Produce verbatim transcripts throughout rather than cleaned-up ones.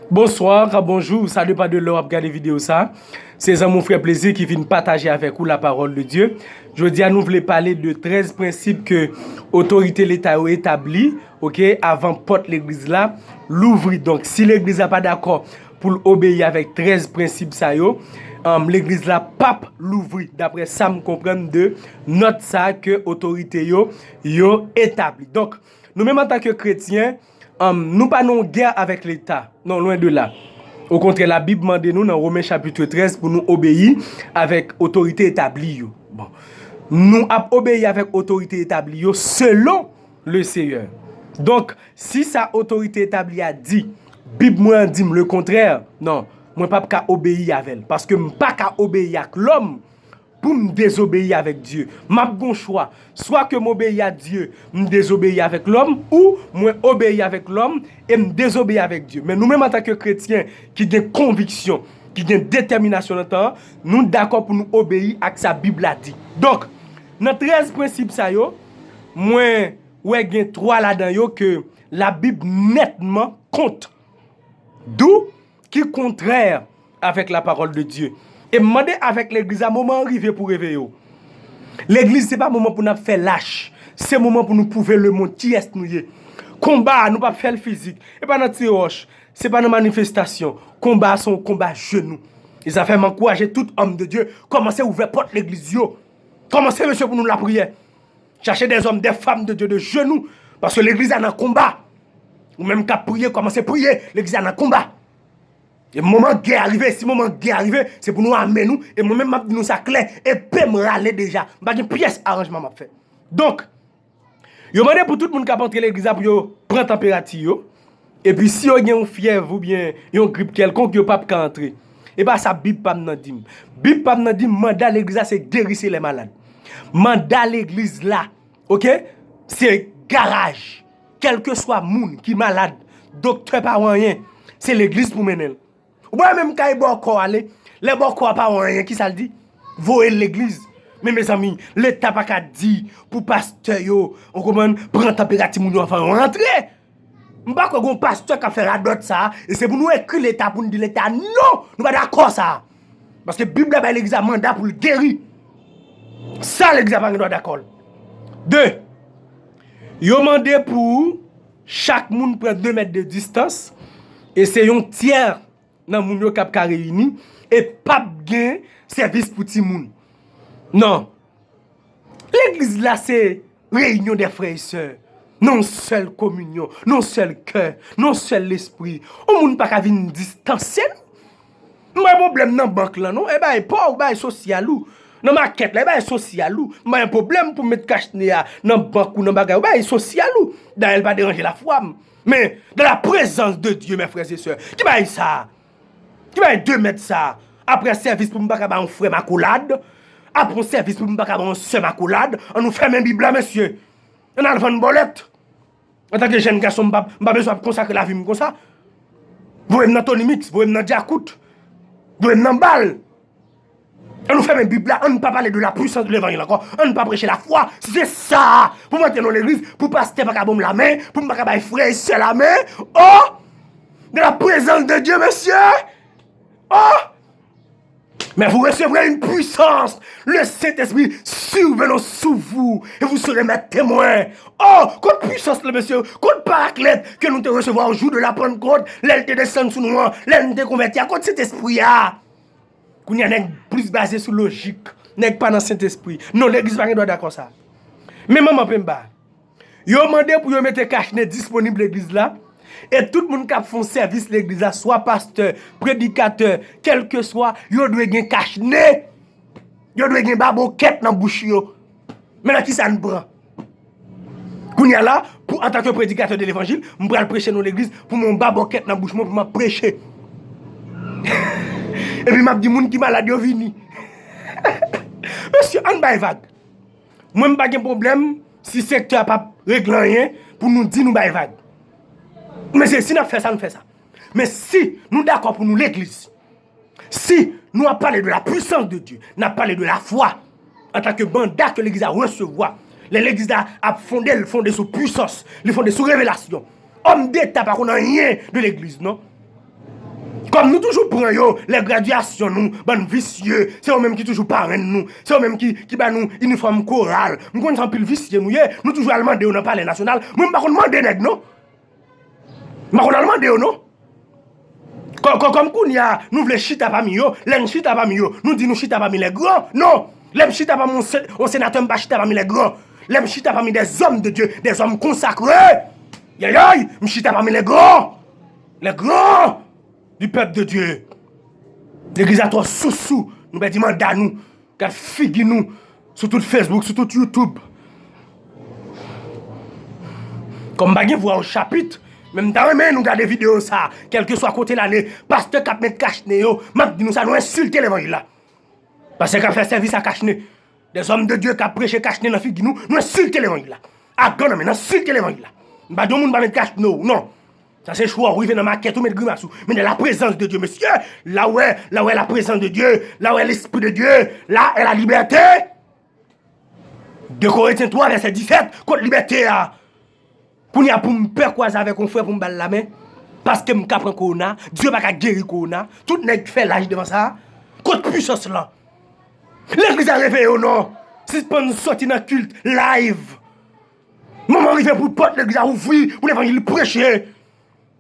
Bonsoir, bonjou, sa depann de lè w ap gade videyo sa. Se zanmi w frè Plezi ki vin pataje avèk ou la parole de Dieu. Jodi a nou vle pale de trèz prensip ke otorite leta yo etabli, oke, avan pòt legliz la louvri. Donk, si legliz la pa dakò pou l obeyi avèk trèz prensip sa yo, um, legliz la p ap louvri, daprè sa m konprann de nòt sa ke otorite yo, yo etabli. Donk, nou menm antanke kretyen, um, nou pa nan yon gè avèk leta. Non, lwen de la. Okontrè, Labib mande nou nan Women chapit trèz pou nou obeyi avèk otorite etabli yo. Bon. Nou ap obeyi avèk otorite etabli yo selon le Seyè. Donk, si sa otorite etabli a di, Bib mwen an di m le kontrè, non, mwen p ap ka obeyi avè l. Paske m pa ka obeyi ak lòm pou m dezobeyi avèk Dye. M ap gon chwa. Swa ke m obeyi a Dye, m dezobeyi avèk lòm, ou mwen obeyi avèk lòm e m dezobeyi avèk Dye. Men nou menm antanke kretyen ki gen konviksyon, ki gen detèminasyon nan tan an, nou dakò pou nou obeyi ak sa Bib la di. Donk, nan trèz prensip sa yo, mwen wè gen twa ladan yo ke Labib nètman kont. Dou ki kontrè avèk la parole de Dieu. E m mande avèk legliz la, moman an rive pou reveye w. Legliz, se pa moman pou n ap fè lach. Se moman pou nou pwouve lemonn kiyès nou ye. Konba a, nou p ap fè l fizik. E pa nan tire wòch. Se pa nan manifestasyon. Konba a se yon konba jenou. E sa fè m ankouraje tout homme de Dieu, kòmanse ouvè pòt legliz yo. Kòmanse, mesye, pou nou lapriyè. Chache des hommes, des femmes de Dieu de jenou. Paske legliz la nan konba. Ou menm k ap priye, kòmanse priye. Legliz la nan konba. E moman gè a rive, si moman gè a rive, se pou nou ame nou. E mwen menm, m ap di nou sa klè, epe m rale deja. M pa gen pyès aranjman m ap fè. Donk, yo mande pou tout moun k ap antre legliz la pou yo pran tanperati yo. Epi si yo gen yon fyèv oubyen yon grip kèlkonk, yo p ap ka antre. E pa sa Bib pa m nan di m. Bib pa m nan di m manda legliz la se guérir les malades. Manda legliz la, oke, se garaj. Kèlkeswa moun ki malad, doktè pa wè anyen, se legliz pou mennen l. Ou pa wè menm kay bòkò a, lè, lè bòkò a pa wè anyen, kisa l di? Voye l legliz. Men mezanmi, leta pa ka di pou pastè yo, ou konprann, pran tanperati moun yo anvan yo rantre. M pa kwè gon pastè k ap fè radòt sa a, e se pou nou ekri leta pou n di leta non, nou pa dakò sa a. Paske Bib la bay legliz la manda pou l geri. Sa legliz la pa gen dwa dakò l. De, yo mande pou chak moun pran de mèt de distans, e se yon tyè nan moun yo k ap ka reyini, e p ap gen sèvis pou timoun. Non. Legliz la se reyinyon dè frè e sè. Nan yon sèl kominyon, nan yon sèl kè, nan yon sèl lespri. Yon moun pa ka vin distanse nou. M pa gen pwoblèm nan bank lan, non. E bagay pa w, bagay sosyal ou. Nan makèt la, e bagay sosyal ou. M pa gen pwoblèm pou m met kach ne a nan bank ou, nan bagay ou, bagay sosyal ou. Dayè, l pa deranje lafwa m. Men, dans la présence de Dieu, mes frères et sœurs, ki bagay sa a? Ki bagay de mèt sa a? Apre sèvis pou m pa ka ba yon frè m akolad, apre yon sèvis pou m pa ka ba yon sè m akolad, an nou fèmen Bib la, mesye. Ann al vann bòlèt. Antanke jèn gason, m pa, m pa bezwen ap konsakre lavi m konsa. Voye m nan Tony Mix, voye m nan Djakout, voye m nan bal. Ann nou fèmen Bib la, ann pa pale de la puissance de l'évangile ankò, ann pa preche lafwa. Si se sa pou m antre nan legliz, pou pastè pa ka ban m lamen, pou m pa ka bay frè e sè lamen, oh! Dans la présence de Dieu, mesye! Oh! Mais vous recevrez une puissance, le Saint-Esprit survenant sur vous, et vous serez mes témoins. Oh, kot pwisans la, mesye, kot paraklèt ke nou te resevwa o jou de la Pannkòt, lè l te desann sou nou an, lè nou te konvèti a, kot Sentespri a? Kounye a, nèg plis baze sou lojik, nèg pa nan Sentespri. Non, legliz pa gen dwa dakò sa. Men manman penba, yo mande pou yo mete kach ne disponib legliz la, e tout moun k ap fè yon sèvis legliz la, swa pastè, predikatè, kèlkeswa, yo dwe gen kach ne. Yo dwe gen babokèt nan bouch yo. Men nan kisa n pran? Kounye a la, pou, antanke predikatè de levanjil, m pral preche nan legliz pou m yon babokèt nan bouch mwen pou m ap preche. Epi m ap di moun ki malad yo vini. Mesye, ann bay vag. Mwen, m pa gen pwoblèm si sektè a p ap regle anyen pou nou di nou bay vag. Men se si n ap fè sa, nou fè sa. Men si nou dakò pou nou legliz, si nou ap pale de la puissance de Dieu, n ap pale de lafwa antanke manda ke legliz la resevwa. Lè legliz la ap fonde, l fonde sou pwisans, li fonde sou revelasyon. Òm deta pa konn anyen de legliz, non. Kòm nou toujou pran yo, lè gradyasyon nou, bann visye, se yo menm ki toujou parenn nou, se yo menm ki, ki ba nou inifòm koral. M konn se anpil visye nou ye, nou toujou al mande yo nan Palè Nasyonal. Mwen, m pa konn mande nèg, non. M pa konn al mande yo, non. Kò-, kò-, kòm kounye a, nou vle chita pami yo, lè n chita pami yo, nou di nou chita pami les grands. Non! Lè m chita pami yon se-, yon senatè, m pa chita pami les grands. Lè m chita pami des hommes de Dieu, des hommes consacrés, yayay, m chita pami les grands. Les grands du peuple de Dieu. Legliz la twò sousou, nou pèdi manda nou. Gad figi nou sou tout Facebook, sou tout YouTube. Kòm m pa gen vwa o chapit, men m ta renmen nou gade videyo sa, kèlkeswa kote l ale, pastè k ap met kachne yo, m ap di nou sa, nou ensilte levanjil la. Pastè k ap fè sèvis a kachne, des hommes de Dieu k ap preche kachne nan figi nou, nou ensilte levanjil la. Agan nan men, nou ensilte levanjil la. M pa di yon moun pa met kachne w, non. Sa se chwa w rive nan makèt ou met grimas ou. Men de la présence de Dieu, mesye. La wè, la wè la présence de Dieu. La wè l'esprit de Dieu. La est la liberté. De Korentyen twa, vèsè disèt, kot libète a? Kounye a pou m pè kwaze avèk yon frè pou m ba l lamen, paske m ka pran kowona, Dye pa ka geri kowona, tout nèg fè laj devan sa, kot pwisans lan? Legliz la reveye w non, sispann sòti nan kilt live. Moman rive pou pòt legliz la ouvri, pou levanjil preche,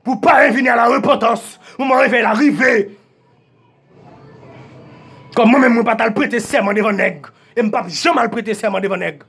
pou paren vini a la repantans. Moman revèy la rive. Kòm mwen menm, mwen pa t al prete sèman devan nèg. E m p ap janm al prete sèman devan nèg.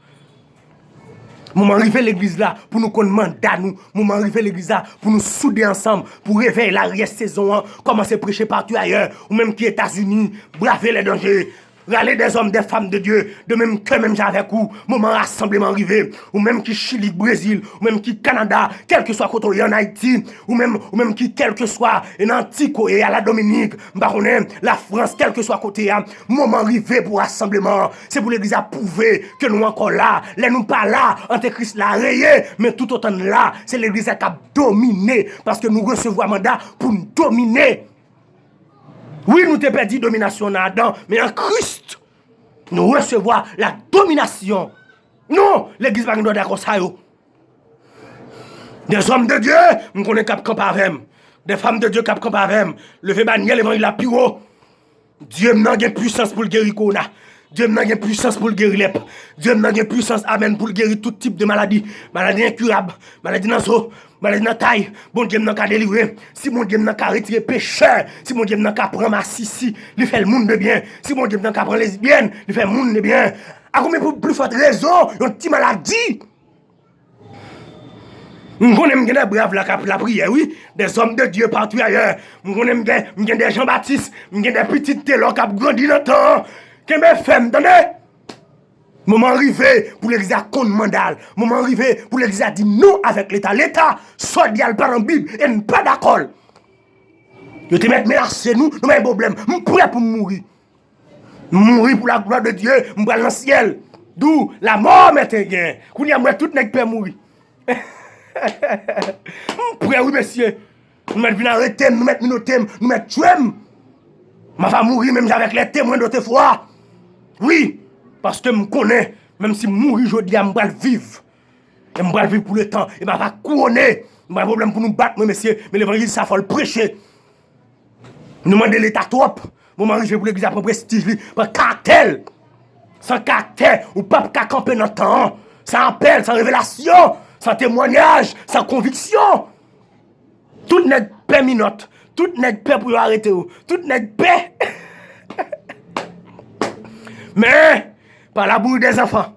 Moman rive legliz la pou nou konn manda nou. Moman rive legliz la pou nou soude ansanm, pou revèy la, rès sezon an, kòmanse preche partou ayè. Ou menm ki Etazini, brave les dangers. Rale des hommes, des femmes de Dieu, de menm kè, menm jan avèk ou. Moman rasanbleman rive. Ou menm ki Chili, Brezil, ou menm ki Kanada, kèlkeswa kote w ye ann Ayiti, ou menm, ou menm ki kèlkeswa e nan Antiko e a la Dominik, m pa konnen, Lafrans, kèlkeswa kote a, moman rive pou rasanbleman an. Se pou legliz la pwouve ke nou ankò la. Lè nou pa la, antikris la reye, men toutotan n la, se legliz la k ap domine, paske nou resevwa manda pou n domine. Wi, nou te pèdi dominasyon nan Adan, men an Kris, nou resevwa la dominasyon. Non, legliz pa gen dwa dakò sa yo. Des hommes de Dieu, m konnen k ap kanpe avè m. Des femmes de Dieu k ap kanpe avè m. Leve banyè levanjil la pi wo. Dye m nan gen pwisans pou l geri kowona. Dye m nan gen pwisans pou l geri lèp. Dye m nan gen pwisans, amèn, pou l geri tout tip de maladi. Maladi enkirab, maladi nan zo, maladi nan tay. Bondye m nan ka delivre. Si Bondye m nan ka retire pechè, si Bondye m nan ka pran masisi, li fè l moun de byen. Si Bondye m nan ka pran lesbyèn, li fè moun de byen. A konbyen pou pli fòt rezon yon ti maladi? M konnen m gen de brav la k ap lapriyè, wi. Des hommes de Dieu partout ailleurs. M konnen m gen, m gen de Jean Baptiste, m gen de pitit Telò k ap grandi nan tan an. Kenbe fèm, tande! Moman rive pou legliz la konn manda l. Moman rive pou legliz la di non avèk Leta. Leta, sa w di a l pa nan Bib e n pa dakò l. Yo te mèt menase nou, nou pa gen pwoblèm. M prè pou m mouri. M mouri pou la glwa de Dye, m pral nan syèl. Dou, la mort m'est égal. Kounye a, m wè tout nèg pè mouri. M prè, wi, mesye. Nou mèt vin arete m, nou mèt minote m, nou mèt tchwe m. M ava mouri menm jan avèk les témoins d'autrefois. Wi, paske m konnen, menm si m mouri jodi a, m pral viv. E m pral viv pou letan. E m ava kouwone. M pa gen pwoblèm pou nou bat mwen, mesye. Men levanjil sa, fò l preche. Nou mande Leta twòp. Moman rive pou legliz la pran prestij li, pran karaktè l. San karaktè, ou p ap ka kanpe nan tan an. San apèl, san revelasyon, san temwayaj, san konviksyon. Tout nèg pè minòt. Tout nèg pè pou yo arete yo. Tout nèg pè. Men, pa la bouille des enfants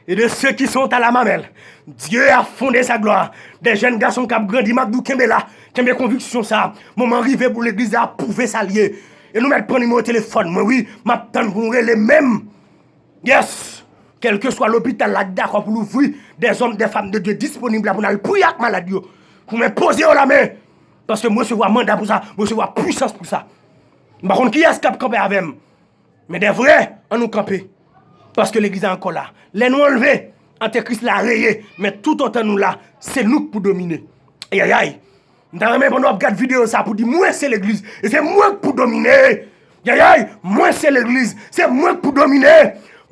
et de ceux qui sont à la mamelle, Dieu a fondé sa gloire. De jèn gason k ap grandi, m ap di w kenbe la, kenbe konviksyon sa. Moman rive pou legliz la pwouve sa l ye. E nou mèt pran nimewo telefòn mwen, wi, m ap tann pou nou rele menm. Yes! Kèlkeswa lopital la dakò pou louvri, des hommes, des femmes de Dieu disponib la pou n al priye ak malad yo. Pou m enpoze yo lamen. Paske m resevwa manda pou sa, m resevwa pwisans pou sa. M pa konn kiyès k ap kanpe avè m. Men de vrè, ann nou kanpe. Paske legliz la ankò la. Lè nou anlve, antikris la reye. Men toutotan nou la, se nou k pou domine. Ayayay. M ta renmen pandan w ap gad videyo sa pou di, mwen se legliz, e se mwen k pou domine. Yayay, mwen se legliz, se mwen k pou domine.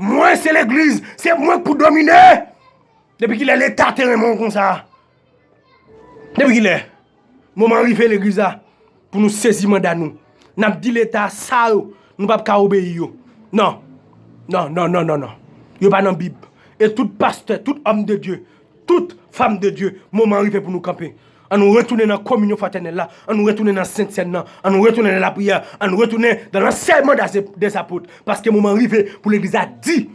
Mwen se legliz, se mwen k pou domine. Depi kilè Leta te renmen w konsa? Depi kilè? Moman rive legliz la. pou nou sezi manda nou. N ap di Leta sa yo, nou p ap ka obeyi yo. Non. Non, non, non, non, non. Yo pa nan Bib. E tout pastè, tout homme de Dieu, tout femme de Dieu, moman an rive pou nou kanpe. An nou retounen nan kominyon fratènèl la, an nou retounen nan Sent Sèn nan, an nou retounen nan lapriyè, an nou retounen dans l'enseignement des, des apôtres, paske moman an rive pou legliz la di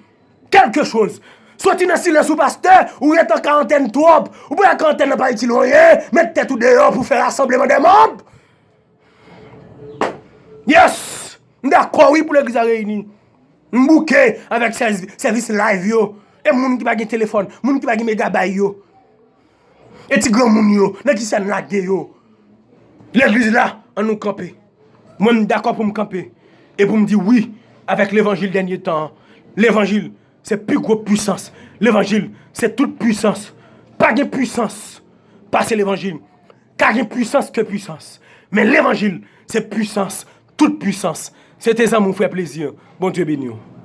kèlke choz. Soti nan silans ou pastè, ou ret an karantèn twòp, ou pa karantèn nan pa itil anyen, met tèt ou deyò pou fè rasanbleman dè manb. Yes! M dakò wi pou legliz la reyini. M bouke avèk sèvis, sèvis live yo. E moun ki pa gen telefòn, moun ki pa gen megabay yo. E ti granmoun yo, nan ki sa n lage yo? Legliz la, an nou kanpe. Mwen m dakò pou m kanpe. E pou m di wi avèk levanjil dènye tan an. Levanjil se pi gwo pwisans. Levanjil se tout pwisans. Pa gen pwisans pase levanjil. Ka gen pwisans ke pwisans. Men levanjil se pwisans, tout pwisans. Se te zanmi w frè Plezi. Bondye beni w.